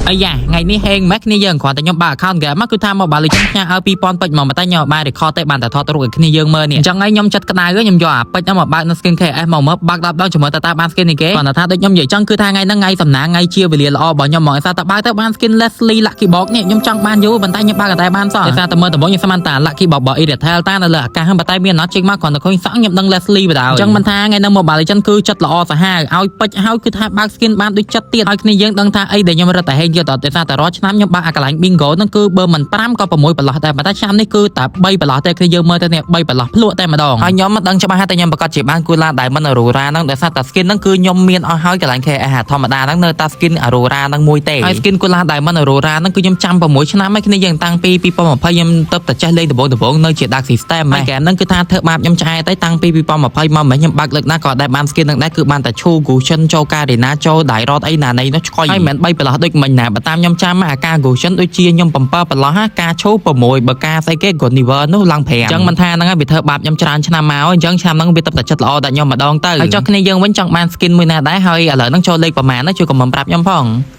អាយ៉ាថ្ងៃនេះហេងម៉េចគ្នាយើងគ្រាន់តែខ្ញុំបើក account game មកគឺថាមកបើលេខខ្ញុំផ្ញើឲ្យ2000ពេជ្រមកតែខ្ញុំអត់បាន record ទេបានតែថតរូបឲ្យគ្នាយើងមើលនេះអញ្ចឹងហើយខ្ញុំចិត្តក្តៅខ្ញុំយកអាពេជ្រហ្នឹងមកបើកនៅ skin KS មកមើលបើក10ដងជាមួយតើតើបាន skin នេះគេគ្រាន់តែថាដូចខ្ញុំនិយាយចឹងគឺថាថ្ងៃហ្នឹងថ្ងៃសំណាងថ្ងៃជាវេលាល្អរបស់ខ្ញុំមកឯសារតែបើកទៅបាន skin Leslie Lucky Box នេះខ្ញុំចង់បានយូរប៉ុន្តែខ្ញុំបើកតែបានសោះដោយសារតែមើលដំបូងខ្ញុំស្មានតា Lucky Box របស់ Irithel តានៅលើអាកាសហ្នឹងប៉ុន្តែមានអត់ចេញមកគ្រាន់តែឃើញសក់ខ្ញុំដឹង Leslie បណ្ដោយអញ្ចឹងមិនថាថ្ងៃហ្នឹង Mobile Legends គឺចិត្តល្អសាហាវឲ្យពេជ្រហើយគឺថាបើក skin បានដូចចិត្តទៀតឲ្យគ្នាយើងដឹងថាអីដែលខ្ញុំរត់តែហេងយកតដោយសារតែរាល់ឆ្នាំខ្ញុំបើកអាកន្លែង bingo ហ្នឹងគឺបើមិន5ក៏6ប្រឡោះដែរប៉ុន្តែឆ្នាំនេះគឺតែ3ប្រឡោះទេគ្នាយើងមើលទៅនេះ3ប្រឡោះភ្លក់តែម្ដងហើយខ្ញុំមិនដឹងច្បាស់តែខ្ញុំប្រកាសជាបានគូឡា Diamond Aurora ហ្នឹងដោយសារតែ skin ហ្នឹងគឺខ្ញុំមានអស់ហើយកន្លែង KS ធម្មតាហ្នឹងនៅតែ skin Aurora ហ្នឹងមួយទេហើយ skin គូឡា Diamond Aurora ហ្នឹងគឺខ្ញុំចាំ6ឆ្នាំហើយគ្នាយើងតាំងពី2020ខ្ញុំទៅតែចេះលេងដំបូងដំបូងនៅជា Dark System ហើយហ្គេមហ្នឹងគឺថាធ្វើបាបខ្ញុំឆ្អែតទៅតាំងពី2020មកមិនខ្ញុំបើកលើកណាក៏ដែរបាន skin ហ្នឹងដែរគឺបានតែឈូ Gusion ចូល Karina ចូល Dyrroth អីណាណីនោះឆ្កុយហើយមិនមែន3ប្រឡោះដូចមិញណាបើតាមខ្ញុំចាំអាការ Gusion ដូចជាខ្ញុំ7ប្រឡោះការឈូ6បើការស្អីគេ Goniver នោះឡើង5អញ្ចឹងមិនថាហ្នឹងហើយវាធ្វើបាបខ្ញុំច្រើនឆ្នាំមកអញ្ចឹងឆ្នាំហ្នឹងវាទៅតែចិត្តល្អដល់ខ្ញុំម្ដងទៅហើយចុះគ្នាយើងវិញចង់បាន skin មួយណាដែរហើយឥឡូវហ្នឹងចូលលេខប្រហែលណាជួយ comment ប្រាប់ខ្ញុំផង។